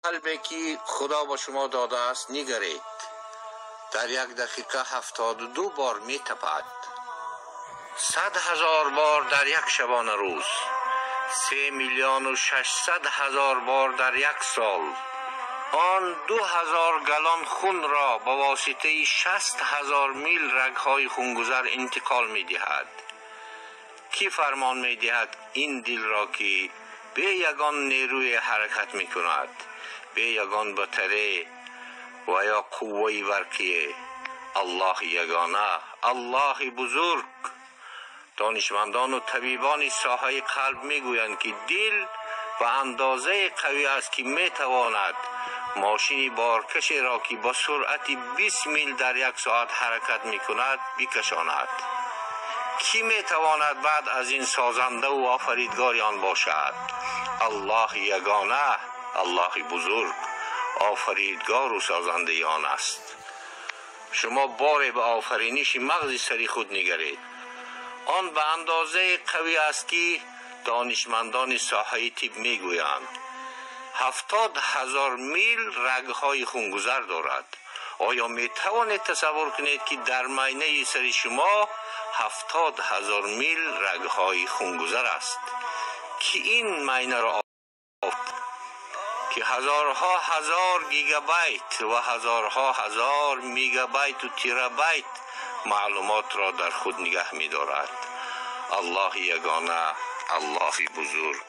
Қалбе ки Худо ба шумо додааст нигаред. Дар як дақиқа 72 бор метапад. 100 000 бор дар як шабонарӯз, 3 600 000 бор дар як сол. Он 2000 галлон хунро ба воситаи 60 000 мил рагҳои хунгузар интиқол медиҳад. Кӣ фармон медиҳад ин дилро, ки бе ягон нерӯе ҳаракат мекунад, бе ягон батаре ва ё қувваи барқие? Аллоҳи ягона, Аллоҳи бузург. Донишмандону табибони соҳаи қалб мегӯянд, ки дил ба андозаи қавӣ аст, ки метавонад мошини боркашеро, ки ба суръати 20 мил дар як соат ҳаракат мекунад, бикашонад. Кӣ метавонад баъд аз ин созандаву офаридгори он бошад? Аллоҳи ягона, Аллоҳи бузург офаридгору созандаи он аст. Шумо боре ба офариниши мағзи сари худ нигаред. Он ба андозаи қавӣ аст, ки донишмандони соҳаи тиб мегӯянд, 70 000 мил рагҳои хунгузар дорад. Оё метавонед тасаввур кунед, ки дар майнаи сари шумо 70 000 мил рагҳои хунгузар аст, ки ин майнаро, ки ҳазорҳо ҳазор гигабайт ва ҳазорҳо ҳазор мегабайту терабайт маълумотро дар худ нигаҳ медорад? Аллоҳи ягона, Аллоҳи бузург.